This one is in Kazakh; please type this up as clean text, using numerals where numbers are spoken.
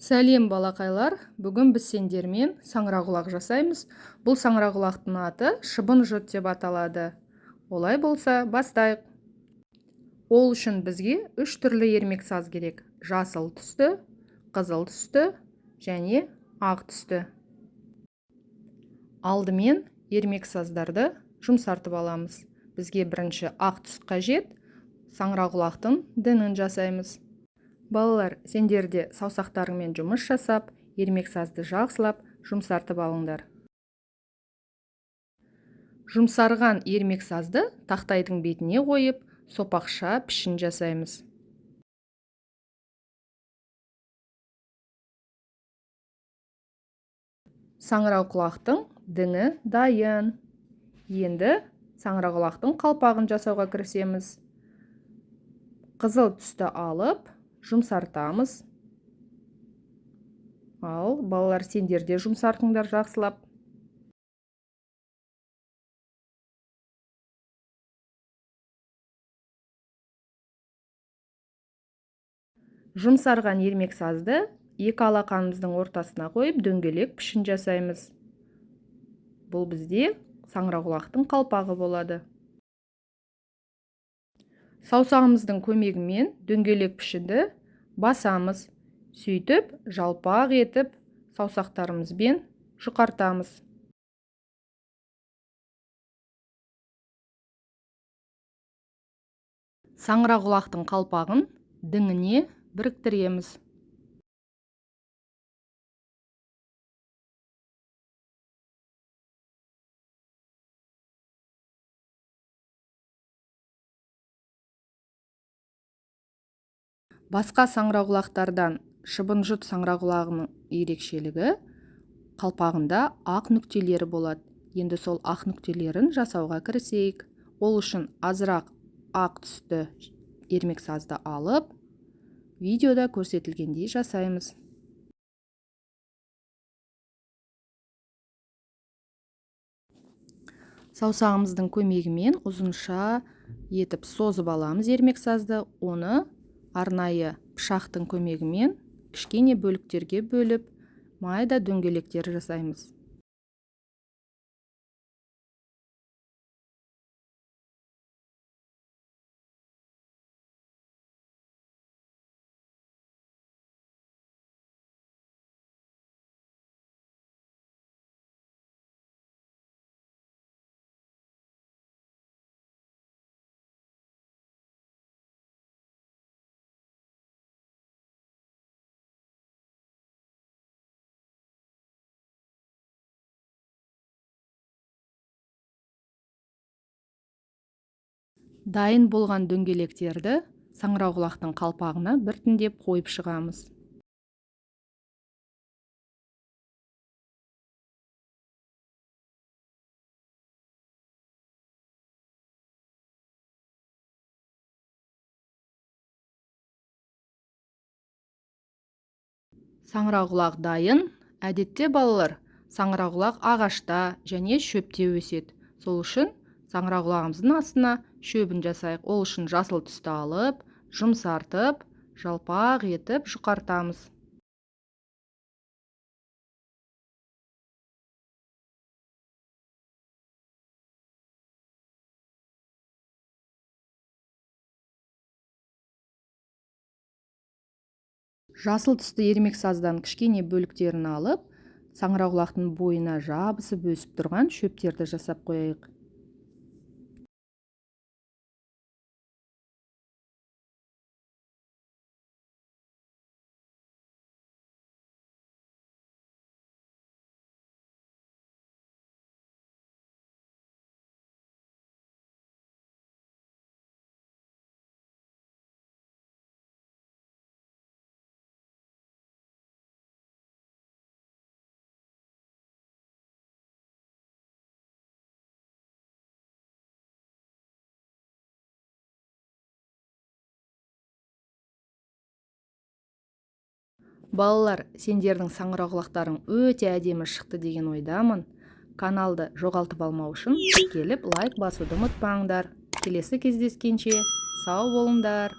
Сәлем, балақайлар! Бүгін біз сендермен саңырауқұлақ жасаймыз. Бұл саңырауқұлақтың аты шыбын жұт деп аталады. Олай болса, бастайық. Ол үшін бізге үш түрлі ермексаз керек: жасыл түсті, қызыл түсті және ақ түсті. Алдымен ермексаздарды жұмсартып аламыз. Бізге бірінші ақ түс қажет. Саңырауқұлақтың діңін жасаймыз. Балалар, сендер де саусақтарыңмен жұмыс жасап, ермексазды жақсылап жұмсартып алыңдар. Жұмсарған ермексазды тақтайдың бетіне қойып, сопақша пішін жасаймыз. Саңырауқұлақтың діңі дайын. Енді саңырауқұлақтың қалпағын жасауға кірісеміз. Қызыл түсті алып, жұмсартамыз. Ал, балалар, сендер де жұмсартыңдар жақсылап. Жұмсарған ермексазды екі алақанымыздың ортасына қойып, дөңгелек пішін жасаймыз. Бұл бізде саңырауқұлақтың қалпағы болады. Саусағымыздың көмегімен дөңгелек пішінді басамыз. Сөйтіп, жалпақ етіп саусақтарымызбен жұқартамыз. Саңырауқұлақтың қалпағын діңіне біріктіреміз. Басқа саңырауқұлақтардан шыбын жұт саңырауқұлағының ерекшелігі қалпағында ақ нүктелері болады. Енді сол ақ нүктелерін жасауға кірісейік. Ол үшін азырақ ақ түсті ермексазды алып, видеода көрсетілгендей жасаймыз. Саусағымыздың көмегімен ұзынша етіп созып аламыз ермексазды. Оны арнайы пышақтың көмегімен кішкене бөліктерге бөліп, майда дөңгелектер жасаймыз. Дайын болған дөңгелектерді саңырауқұлақтың қалпағына біртіндеп қойып шығамыз. Саңырауқұлақ дайын. Әдетте, балалар, саңырауқұлақ ағашта және шөпте өседі. Сол үшін саңырауқұлағымыздың астына шөбін жасайық. Ол үшін жасыл түсті алып, жұмсартып, жалпақ етіп жұқартамыз. Жасыл түсті ермексаздан кішкене бөліктерін алып, саңырауқұлақтың бойына жабысып өсіп тұрған шөптерді жасап қояйық. Балалар, сендердің саңырауқұлақтарың өте әдемі шықты деген ойдамын. Каналды жоғалтып алмау үшін тіркеліп лайк басуды ұмытпаңдар. Келесі кездескенше сау болыңдар.